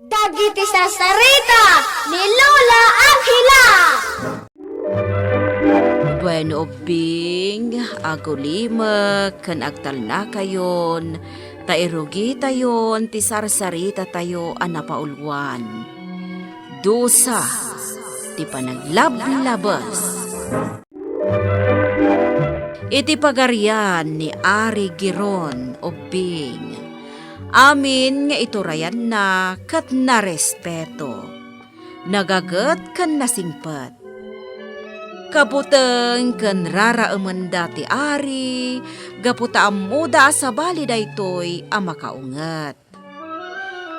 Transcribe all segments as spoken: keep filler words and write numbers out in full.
Dagiti sarsarita ni Lola Angela. Bueno, ubbing, agulimek ken agtalnakayon, ta irugitayon ti sarsaritatayo a napauluan. Dusa ti panaglablabes. Iti pagarian ni Ari Giron, ubbing, amin nga iturayanna ket narespeto, nagaget ken nasingpet. Kabuteng ken raraemenda ti ari gapu ta ammoda a sabali daytoy a makaunget.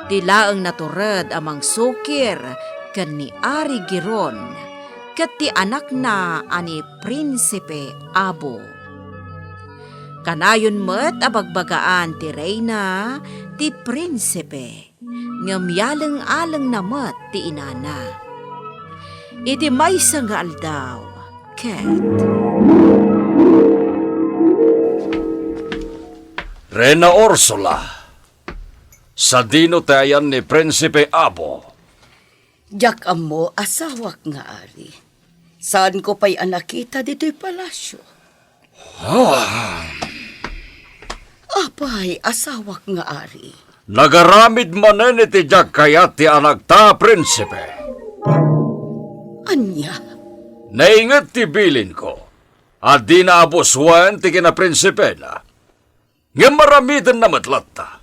Ti laeng natured a mangsukir ken ni Ari Giron ket ti anakna a ni Prinsipe Abo. Kanayon met a bagbagaan ti reyna ti prinsipe, ngem yaleng-alengna met ti inana. Iti maysa nga aldaw, ket Reyna Ursula, sadino ti ayan ni Prinsipe Abo? Diak ammo, asawak nga ari. Saanko pay a nakita ditoy palasyo. Ah. Apay, asawak nga ari. Nagaramid manen iti diak kayat ti anakta a prinsipe. Ania? Nainget ti bilinko a dina abusuen ti kinaprinsipena. Ngem aramidenna met latta.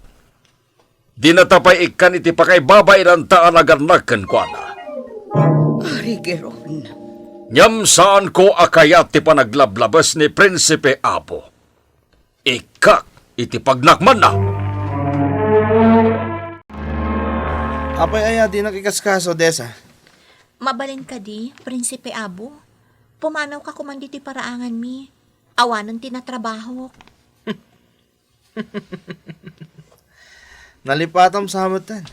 Dinata pay ikkan iti pakaibabainanta a nagannak kenkuana. Ari Geron. Ngem saanko a kayat ti panaglablabes ni Prinsipe Abo. Ikkak iti pagnakmanna. Apay aya dinak ikaskaso, Desa? Mabalin kadi, Prinsipe Abo? Pumanawka koman ditoy paraanganmi. Awanen ti natrabahok. Nalipatam sa metten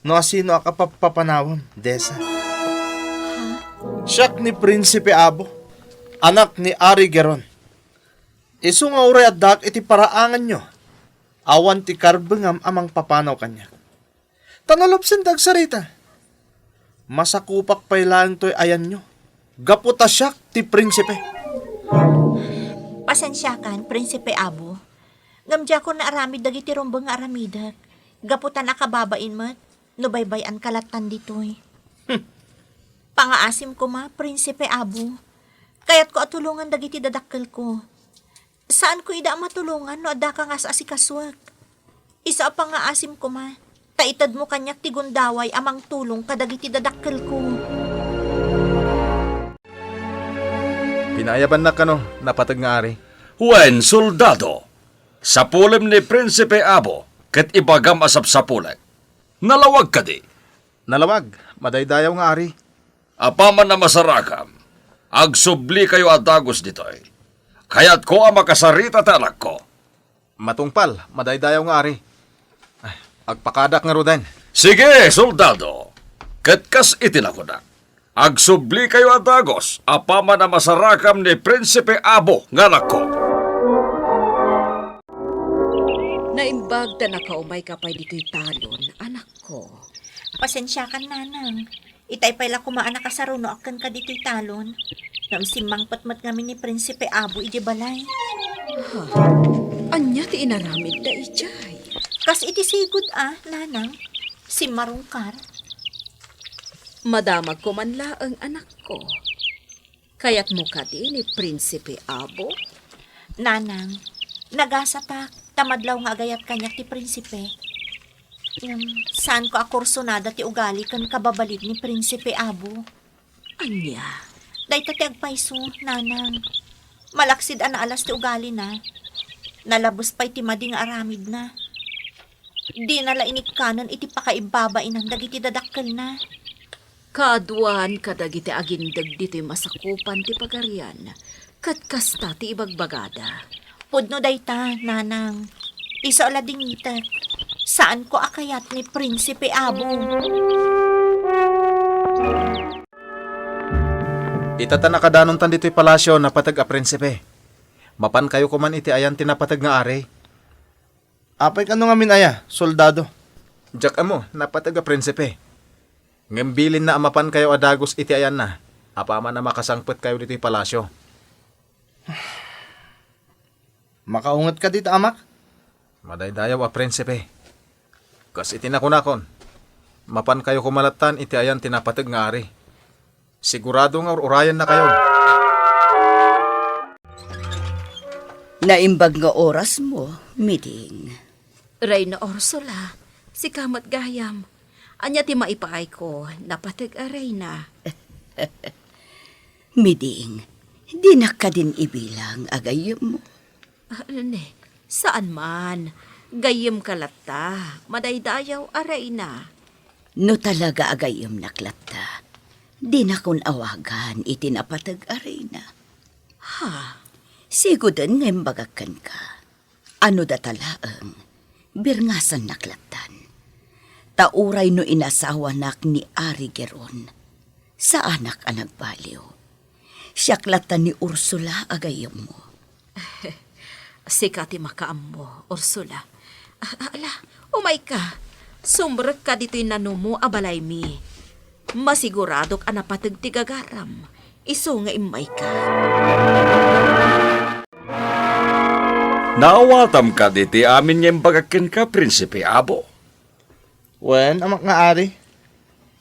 no asino a kapappapanawem, Desa. Ha? Siak ni Prinsipe Abo, anak ni Ari Geron. Isu nga uray addaak iti paraanganyo, awan ti karbengam a mangpapanaw kaniak. Ta nalubsen ti agsarita. Masakupak pay laeng toy ayanyo, gapu ta siak ti prinsipe. Pasensiakan, Prinsipe Abo. Ngem diakon naaramid dagiti rumbeng nga aramidek, gapu ta nakababain met no baybay-anka lattan ditoy. Hmm. Pangaasim koma, Prinsipe Abo. Kayatko a tulongan dagiti dadakkelko. Saanko ida a matulongan no addaka nga as-asikasuek. Isu a pangaasim koma, ta itedmo kaniak ti gundaway a mangtulong kadagiti dadakkelko. Pinaayabannak kano, napateg nga ari? Wen, soldado, sapulem ni Prinsipe Abo, ket ibagam a sapsapulek. Nalawag kadi? Nalawag, madaydayaw nga ari. Apaman a masarakam, agsublikayo a dagus ditoy. Kayatko a makasarita ti anakko. Matungpal, madaydayaw nga ari. Ay, agpakadak ngaruden. Sige, soldado. Ket kas iti nakunak, agsublikayo a dagus apaman a masarakam ni Prinsipe Abo nga anakko. Naimbag ta nakaumayka pay ditoy talon, anakko. Pasensiakan, nanang. Itay pay la koma a nakasarunoak kenka ditoy talon. Ngem simmangpet met ngamin ni Prinsipe Abo idiay balay. Ha? Ania ti inaramidda idiay? Kas iti sigud a, nanang. Simmarungkar. Madamagko man laeng, anakko. Kayatmo kadi ni Prinsipe Abo? Nanang, nagasatak ta madlaw nga agayat kaniak ti prinsipe. Ngem saanko a kursonada ti ugali ken kababalin ni Prinsipe Abo. Ania? Dayta ti agpayso, nanang. Malaksid a naalas ti ugalina. Nalabes pay ti madi nga aramidna. Dina la inikkanen iti pakaibabainan dagiti dadakkelna. Kaaduan kadagiti agindeg ditoy masakupan ti pagarian, ket kasta ti ibagbagada. Pudno dayta, nanang. Isu a la dingitek. Saanko a kayat ni Prinsipe Abo. Ita ta nakadanontan ditoy palasio, napateg a prinsipe. Mapankayo koman iti ayan ti napateg nga ari. Apay kano ngamin aya, soldado? Diak ammo, napateg a prinsipe. Ngem bilinna a mapankayo a dagus iti ayanna, apaman a makasangpetkayo ditoy palasio. Makaungetka dita, amak? Madaydayaw a prinsipe. Kas iti nakunakon, mapankayo koma lattan iti ayan ti napateg nga ari. Sigurado nga ur-urayannakayon. Naimbag nga orasmo, Miding. Reyna Ursula, sika met gayam. Ania ti maipaayko, napateg a reyna? Miding, dinak kadin ibilang a gayyemmo. Ah, ne, saan man. Gayyemka latta, madaydayaw a reyna. No talaga a gayyemnak latta, dinakon awagan iti napateg a reyna. Ha? Siguden nga imbagak kenka. Ano data laeng, birngasannak lattan. Ta uray no inasawanak ni Ari Geron, saanak a nagbaliw. Siak latta ni Ursula a gayyemmo. Sika ti makaammo, Ursula. Ah, ah, ala, umayka. Sumrekka ditoy nanumo a balaymi. Masiguradok a napateg ti gagaram. Isu nga immayka. Naawatam kadi ti amin nga imbagak kenka, Prinsipe Abo? Wen, amak nga ari.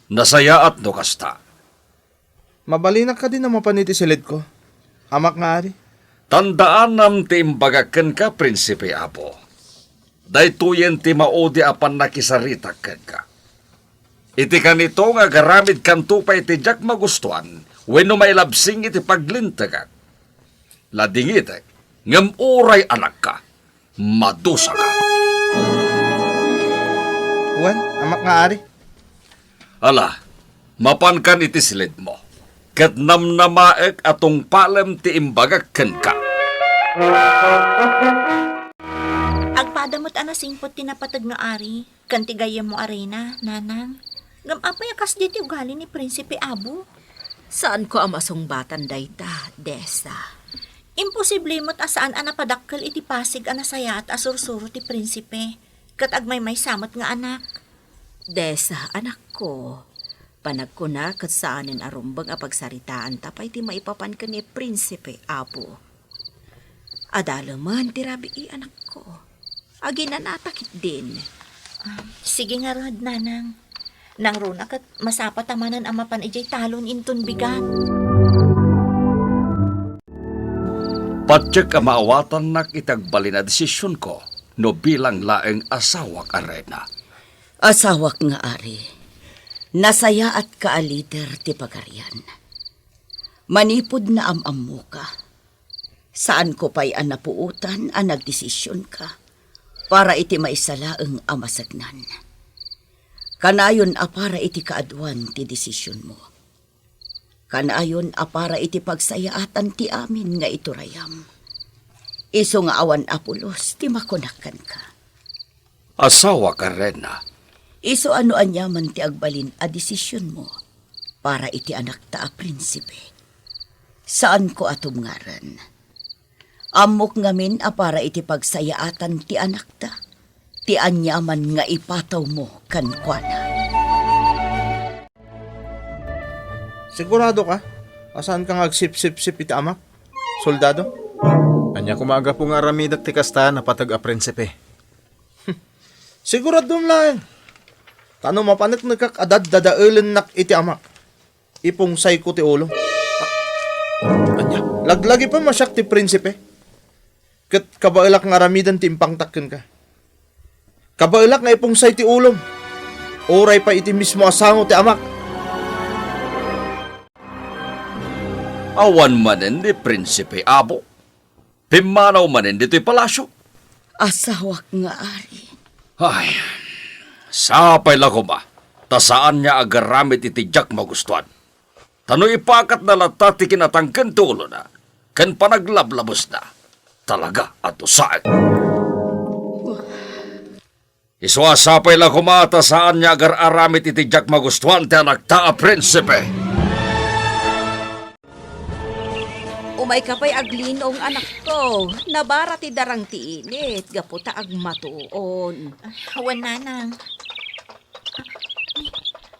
Nasayaat no kasta. Mabalinak kadi a mapan iti silidko, amak nga ari? Tandaanam ti imbagak kenka, Prinsipe Abo. Daytoyen ti maudi a pannakisaritak kenka. Iti kanito nga agaramidkanto pay ti diak magustuan wenno mailabsing iti paglintegak. Ladingitek, ngem uray anakka, madusaka. Wen, amak nga ari. Ala, mapankan iti silidmo, ket namnamaek a tungpalem ti imbagak kenka. Agpada met a nasingpet ti napateg nga ari. Ken ti gayyemmo a reyna, nanang. Ngem apay a kasdi ti ugali ni Prinsipe Abo? Saanko a masungbatan dayta, Desa. Imposible met a saan a napadakkel iti pasig a nasayaat a sursuro ti prinsipe, ket agmaymaysa met nga anak. Desa, anakko, panagkuna ket saanen a rumbeng a pagsaritaanta pay ti maipapan ken ni Prinsipe Abo. Adalemen ti rabii, anakko. Aginanata ketdin. Ah, sige ngarud, nanang. Nangruna ket masapata manen a mapan idiay talon inton bigat. Patiek a maawatannak iti agbalin a desisionko no bilang laeng asawak a reyna. Asawak nga ari, nasayaatka a lider ti pagarian. Manipud naam-ammoka, saanko pay a napuotan a nagdesisionka para iti maysa laeng a masaknan. Kanayon a para iti kaaduan ti desisionmo. Kanayon a para iti pagsayaatan ti amin nga iturayam. Isu nga awan a pulos ti makunak kenka. Asawak a reyna. Isu a no aniaman ti agbalin a desisionmo para iti anakta a prinsipe, saanko a tubngaren. Ammok ngamin a para iti pagsayaatan ti anakta, ti aniaman nga ipatawmo kenkuana. Sigurado ka a saanka nga agsipsipsip iti amak, soldado? Ania koma a gapu nga aramidek ti kasta, napateg a prinsipe? Siguradom laeng. Ta no mapaneknekak a daddadaelennak iti amak, ipungsayko ti ulo. Ania? Laglagipem a siak ti prinsipe. Ket kabaelak nga aramiden ti impangtak kenka. Kabaelak nga ipungsay ti ulom, uray pay iti mismo a sango ti amak. Awan manen ni Prinsipe Abo. Pimmanaw manen ditoy palasio. Asawak nga ari. Ay, sapay la koma, ta saan nga agaramid iti diak magustuan. Ta no ipakatna latta ti kinatangken ti ulona ken panaglablabesna, talaga a dusaek. Isu a sapay la koma ta saan nga agar-aramid iti diak magustuan ti anakta a prinsipe. Umayka pay aglinong, anakko. Nabara ti darang ti init gapu ta agmatuon. Wen, nanang.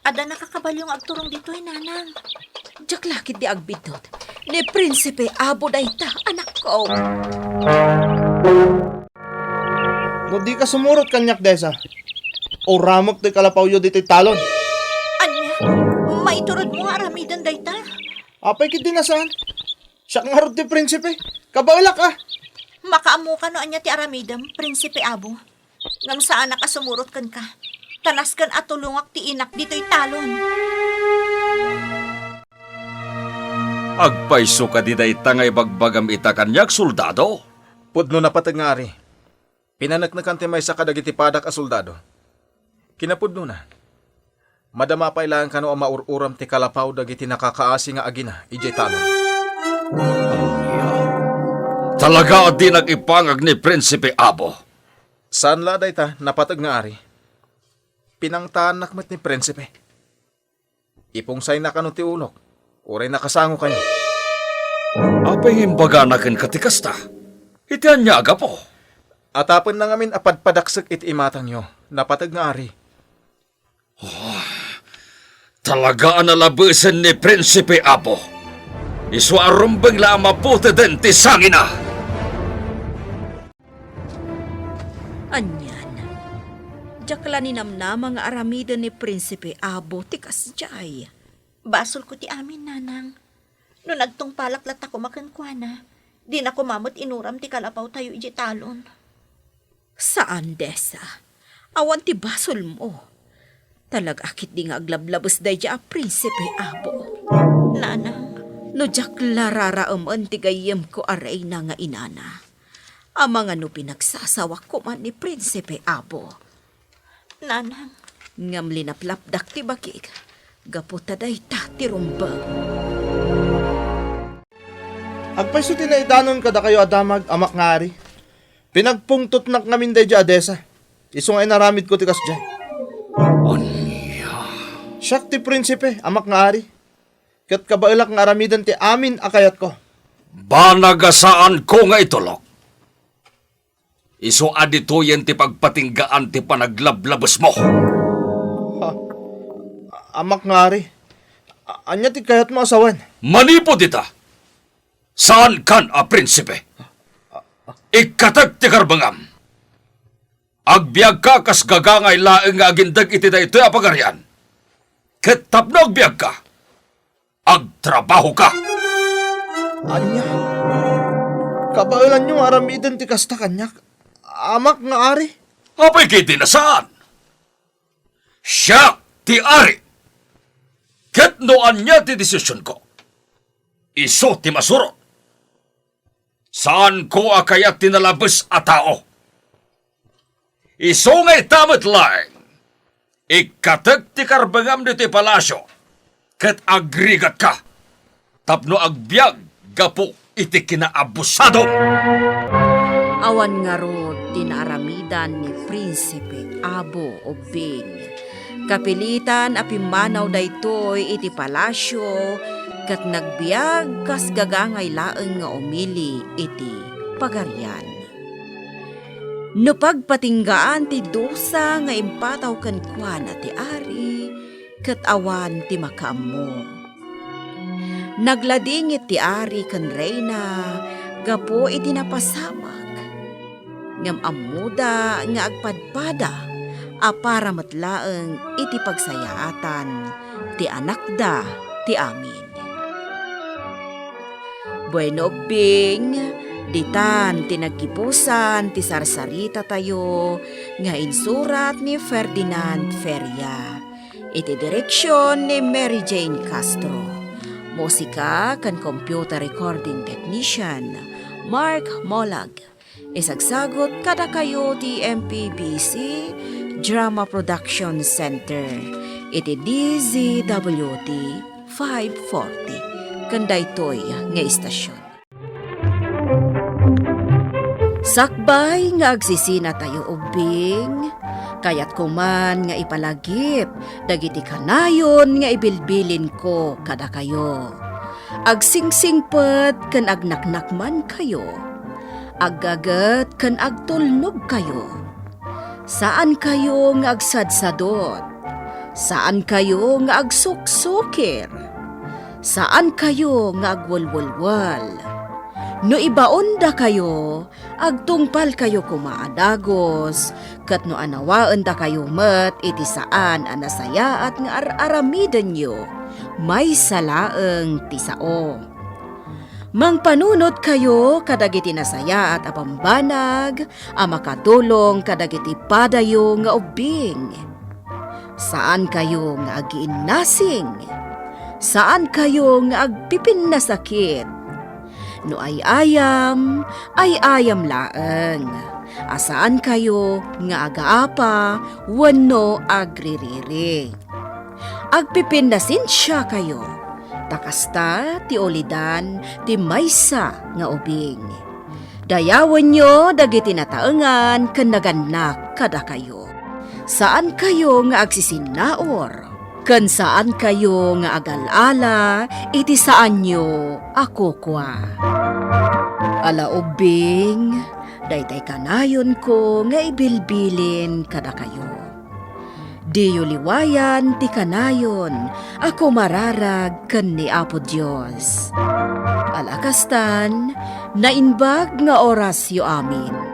Adda nakakabalio nga agturong ditoy, Nanang. Diak la ketdi agbiddut. Ni Prinsipe Abo dayta, anakko. No dika sumurot kaniak, Desa, uramek ti kalapawyo ditoy talon. Ania? Maiturod mo nga aramiden dayta? Apay ketdi a saan? Siak ngarud ti prinsipe. Kabaelak a. Makaammoka no ania ti aramidem, Prinsipe Abo. Ngem saanak a sumurot kenka. Ta nasken a tulongak ti inak ditoy talon. Agpayso kadi dayta nga ibagbagam ita kaniak, soldado? Pudno napateg nga ari. Pinaneknekan ti maysa kadagiti padak a soldado. Kinapudnona, madama pay laeng kano a maur-uram ti kalapaw dagiti nakakaasi nga agina idiay talon. Ania? Talaga a dinak ipangag ni Prinsipe Abo. Saan la dayta, napateg nga ari. Pinangtaannak met ni Prinsipe. Ipungsayna kano ti ulok, uray nakasango kayo. Apay nga imbagana kenka ti kasta? Iti ania a gapu? Atapenna ngamin a padpadaksek iti imatangyo, napateg nga ari. Oh, talaga a nalabesen ni Prinsipe Abo. Isu a rumbeng la a maputeden ti sangina. Anian, diak la ninamnama nga aramiden ni Prinsipe Abo ti kasdiay. Basolko ti amin, Nanang. No nagtungpalak latta koma kenkuana, dina koma met inuram ti kalapawtayo idiay talon. Saan, Desa. Awan ti basolmo. Talaga a ketdi nga aglablabes daydiay a Prinsipe Abo. Nanang. No diak la raraemen ti gayyemko a reyna nga inana, amangan no pinagsasawak koma ni Prinsipe Abo. Nanang. Ngem linaplapdak ti bagik gapu ta dayta ti rumbeng. Agpayso ti naidanon kadakayo a damag, amak nga ari. Pinagpungtotnak ngamin daydiay a Desa. Isu nga inaramidko ti kasdiay. Ania? Siak ti prinsipe, amak nga ari. Ket kabaelak nga aramiden ti amin a kayatko. Banag a saanko nga itulok. Isu a ditoyen ti pagpatinggaan ti panaglablabesmo. Ha? Amak nga ari, a-, ania ti kayatmo a sawen? Manipud ita, saankan a prinsipe. Ikkatek ti karbengam. Agbiagka kas gagangay laeng nga agindeg iti daytoy a pagarian. Ket tapno agbiagka, agtrabahoka. Ania? Kabaelanyo nga aramiden ti kasta kaniak, amak nga ari? Apay ketdi a saan? Siak ti ari. Ket no ania ti desisionko, isu ti masurot. Saanko a kayat ti nalabes a tao. Isu nga ita met laeng, ikkatek ti karbengam ditoy palasio, ket agrigatka tapno agbiag gapu iti kinaabusado. Awan ngarud ti naaramidan ni Prinsipe Abo Ubbing. Kapilitan a pimmanaw daytoy iti palasio ket nagbiag kas gagangay laeng nga umili iti pagarian. No pagpatinggaan ti dusa nga impataw kenkuana ti ari, ket awan ti makaammo. Nagladingit ti ari ken reyna gapu iti napasamak, ngem ammoda nga agpadpada a para met laeng iti pagsayaatan ti anakda ti amin. Bueno, Ubbing, ditan ti naggibusan ti sarsaritatayo nga insurat ni Ferdinand Feria. Iti direksion ni Mary Jane Castro. Musika ken computer recording technician, Mark Molag. Isagsagut kadakayo ti M P B C Drama Production Center iti D Z W T five forty ken daytoy nga istasion. Sakbay nga agsisinatayo, Ubbing, kayatko man nga ipalagip dagiti kanayon nga ibilbilinko kadakayo. Agsingsingpet ken agnaknakmankayo. Aggaget ken agtulnogkayo. Saankayo nga agsadsadot. Saankayo nga agsuksukir. Saankayo nga agwelwelwel. No ibaondakayo, agtungpalkayo koma a dagus, ket no anawaendakayo met iti saan a nasayaat nga ar-aramidenyo, maysa laeng ti sao. Mangpanunotkayo kadagiti nasayaat a bambanag a makadulong kadagiti padayo nga ubbing. Saankayo nga agiinnasing. Saankayo nga agpipinnasakit. No ay-ayam, ay-ayam laeng, a saankayo nga agaapa wenno agririri. Agpipinnasensiakayo, ta kasta ti ulidan ti maysa nga ubing. Dayawenyo dagiti nataengan ken nagannak kadakayo. Saankayo nga agsisinnaur, ken saankayo nga agal-ala iti saanyo a kukua. Ala ubbing, daytay kanayonko nga ibilbilin kadakayo. Diyo liwayan ti kanayon a kumararag ken ni Apo Dios. Ala kastan, naimbag nga orasyo amin.